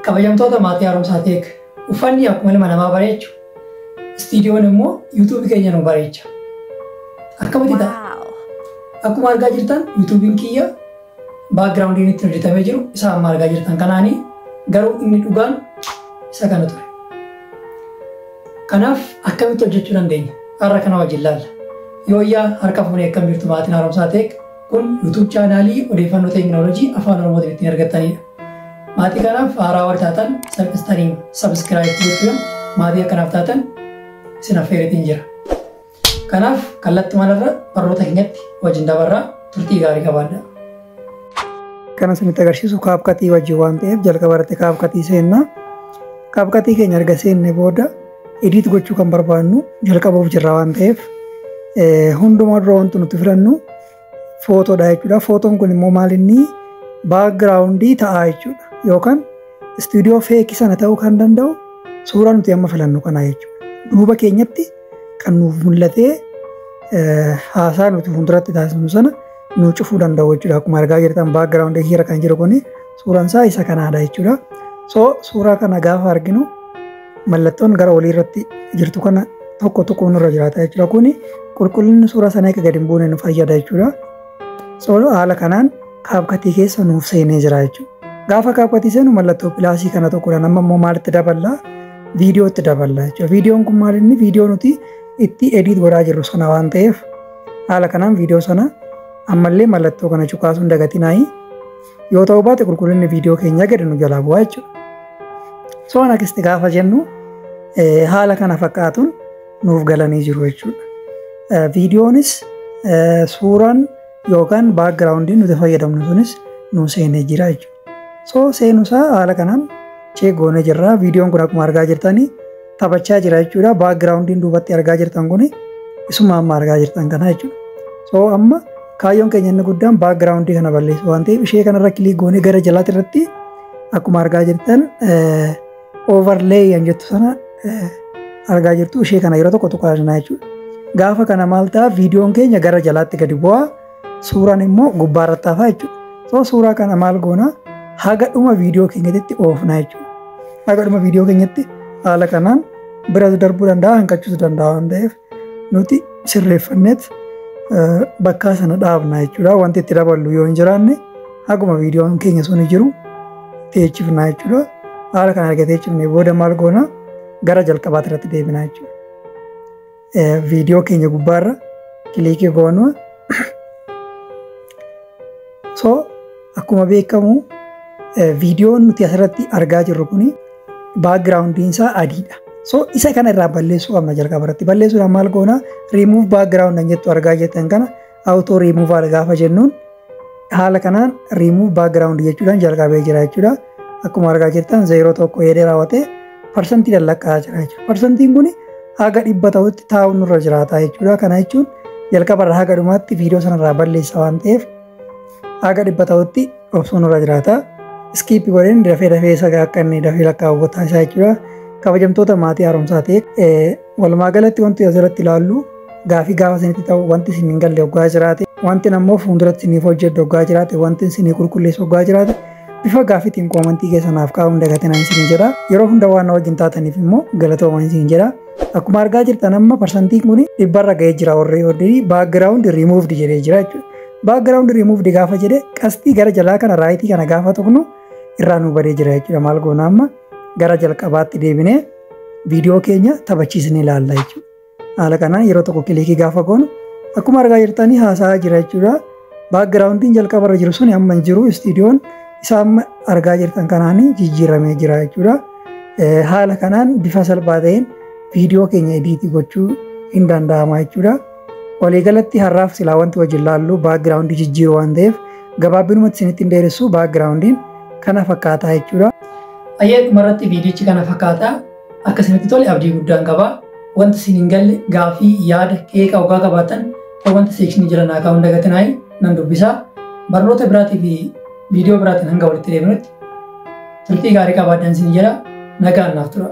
Kabajamtoota maatii Haaromsaa Tech, uffanni akkuma ilma namaa bareechu, istiidiyoon immoo yuutuubii keenya nu bareecha. Akkamitti ta'a? Akkuma argaa jirtan, yuutuubiin kiyya backgroundiin ittiin hojjetamee jiru isa amma argaa jirtan kanaanii, garuu inni dhugaan isa kana ture. Kanaaf akkamitti hojjechuu dandeenya? Har'a kana wajjin laalla. Yooyyaa, harka fuunee, akkam jirtu maatiin Haaromsaa Tech? Kun YouTube channelii odeeffannoo teekinooloojii afaan Oromootiin ittiin argattanidha. Maatii kanaaf haaraa warri taatan salphistanii subscribe gochuudhaan maatii akkanaaf taatan isin affeereetiin jira. Kanaaf kallattii malarra barnoota keenyatti wajjin dabarraa, turtii gaarii qabaadha. Kana isinitti agarsiisu CapCutii wajjin waan ta'eef, jalqaba irratti CapCutii seennaa. CapCutii keenya erga seenne booda, edit gochuu kan barbaannu jalqabuuf jirra waan ta'eef, hundumaa dura wanti nuti filannu footoodha jechuudha. Footoon kun immoo maal inni backgroundii ta'a jechuudha. Yookaan istuudiyoo fakeii sana ta'uu kan danda'u suuraa nuti amma filannu kana jechuudha. Duuba keenyatti kan nuuf mul'atee haasaa nuti fuulduratti taasisnu sana nu cufuu danda'u jechuudha. Akkuma argaa jirtan, backgroundii hira kan jiru kuni suuraan isaa isa kanaadha jechuudha. So suuraa kana gaafa arginu, mallattoon gara olii irratti jirtu kana tokko tokko nurra jiraata jechuudha. Kuni qulqullinni suuraa sanaa akka gadi hin buune nu fayyada jechuudha. So haala kanaan CapCutii keessa nuuf seenee jira jechuudha. Gaafa CapCutii seenu, mallattoo plusii kana tokkodhaan amma immoo maalitti daballaa? Viidiyootti daballaa jechuudha. Viidiyoon kun maal inni viidiyoo nuti itti edit godhaa jirru sana waan ta'eef, haala kanaan viidiyoo sana ammallee mallattoo kana cuqaasuun dagatinaayi. Yoo ta'uu baate, qulqullinni viidiyoo keenyaa gadi nu jalaa bu'aa jechuudha. So next gaafa jennu, haala kana fakkaatuun nuuf galanii jiru jechuudha. Viidiyoonis suuraan yookaan backgroundiin nuti fayyadamnu sunis nu seenee jira jechuudha. So seenusaa haala kanaan check goonee jirra. Viidiyoon kun akkuma argaa jirtanii taphachaa jira jechuudha. Backgroundiin duubatti argaa jirtan kun isuma amma argaa jirtan kana jechuudha. So amma kaayyoon keenya inni guddaan backgroundii kana balleessu waan ta'eef, ishee kanarra click goonee gara jalaatti irratti akkuma argaa jirtan overlay kan jettu sana argaa jirtu, ishee kana yeroo tokko tuqaasnaa jechuudha. Gaafa kana maal ta'a? Viidiyoon keenya gara jalaatti gadi bu'aa, suuraan immoo gubbaarratti hafaa jechuudha. So suuraa kana maal goona? Haga dhuma viidiyoo keenyatti oofnaa jechuudha. Haga dhuma viidiyoo keenyatti haala kanaan bira darbuu danda'a, hanqachuus danda'a waan ta'eef, nuti sirreeffanneet bakka sana dhaabna jechuudha. Wanti itti daballu yoo hin jiraanne, haguma viidiyoon keenya sun jiru teechifnaa jechuudha. Haala kana erga teechifnee booda maal goona? Gara jalqabaatti irratti deebinaa jechuudha. Viidiyoo keenya gubbaarra clickii goonu. So akkuma beekamu, viidiyoon nuti asirratti argaa jirru kuni backgroundiin isaa adiidha. So isa kana irraa balleessuu qabna jalqaba irratti. Balleessuudhaan maal goona? Remove background kan jettu argaa jirtan kana auto removal gaafa jennuun, haala kanaan remove background jechuudhaan jalqabee jira jechuudha. Akkuma argaa jirtan, 0 1 jedhee raawwatee parsantii lallakkaa'aa jira jechuudha. Parsantiin kun haga 100 ta'utti taa'uun nurra jiraata jechuudha. Kana jechuun jalqaba irraa haga dhumaatti viidiyoo sanarraa balleessa waan ta'eef, haga 100 ta'utti obsuun nurra jiraata. Skip godheen dafee dafee isa akka inni dafee lakkaa'u taasisaa jechuudha. Kabajamtoota maatii Haaromsaa Tech, walumaa galatti wanti asirratti ilaallu, gaafii gaafa isinitti ta'u, wanti isin hin galle hoggaa jiraate, wanti ammoo fuulduratti isiniif hojjedhu hoggaa jiraate, wanti isinii qulqulleessu hoggaa jiraate, bifa gaafiitiin commentii keessanaaf kaa'uun dagatinaan isin jedha. Yeroo hunda waan na wajjin taataniif immoo galatoomaa isin jedha. Akkuma argaa jirtan, amma parsantiin kun 100rra ga'ee jira, warri already background removed jedhee jira jechuudha. Background removed gaafa jedhe, qastii gara jalaa kana rightii kana gaafa tuqnu irraa nu badee jira jechuudha. Maal goona? Amma gara jalqabaatti deebinee viidiyoo keenya taphachiisnee ilaalla jechuudha. Haala kanaan yeroo tokko clickii gaafa goonu, akkuma argaa jirtanii haasa'aa jira jechuudha. Backgroundiin jalqabarra jiru sun amma hin jiru, istiidiyoon isa amma argaa jirtan kanaan jijjiiramee jira jechuudha. Haala kanaan bifa salphaa ta'een viidiyoo keenya editii gochuu hin danda'ama jechuudha. Waliigalatti har'aaf silaa wanti wajjin laallu backgroundii jijjiiruu waan ta'eef, gabaabinumatti isinitti hin dheeressu, backgroundiin kana fakkaataa jechuudha. Ayyee, dhumarratti viidiyichi kana fakkaataa. Akka isinitti tole abdii guddaan qaba. Wanti isin hin galle, gaafii, yaada, qeeqa hoggaa qabaattan, wanta sectionii jala naa kaa'uun dagatinaayi, nan dubbisaa. Barnoota biraatii fi viidiyoo biraatiin hanga walitti deebinutti turtii gaarii qabaadhaan isin jedha, nagaan naaf tura.